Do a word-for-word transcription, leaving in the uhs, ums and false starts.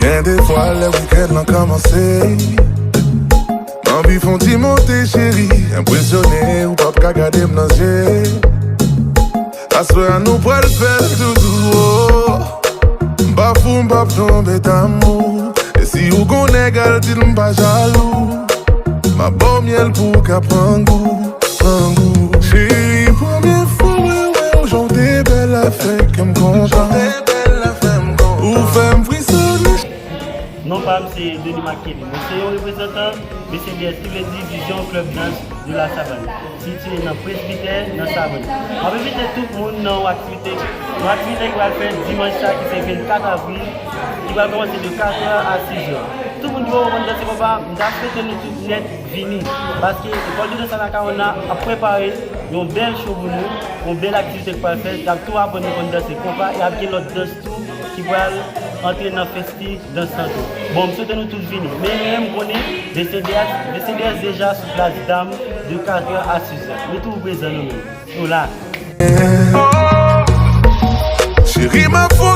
Gen de fwa lè wikenn lan kòmanse, m anvi fè yon ti monte, cheri, enpresyone, ou p ap ka gade m nan zye. Aswè a nou pral fè l tou dou, oh. M pa fou, m p ap tonbe damou. E si ou gon nèg, al di l m pa jalou. M ap ba w myèl pou w ka pran gou, pran gou. Cheri, premye fwa mwen wè w, jan w te bèl la fè kè m kontan. Ou fè m frisone. Non pa m se Denis Marc Kelly. Mwen se yon reprezantan B C D S, ki vle di Vision Club Dance de la Savane, sitiye nan Presbytè, nan Savane. M ap envite tout moun nan yon aktivite, yon aktivite ki pral fèt dimanch sa, ki se vennkat avril, ki pral kòmanse de katrè a sizè. Tout moun ki poko konn danse konpa, m ta swete nou tout nèt vini. Paske Lekòl de Dans Anacaona ap prepare yon bèl show pou nou, yon bèl aktivite ki pral fèt, y ap tou aprann nou konn danse konpa, e ap gen lòt dans tou ki pral antre nan festi dans lan tou. Bon, m swete nou tout vini. Men mwen, m konnen V C D S, V C D S deja sou plas dam de katrè a sizè. Nou tou prezan nou menm. Nou la. Cheri, m ap fè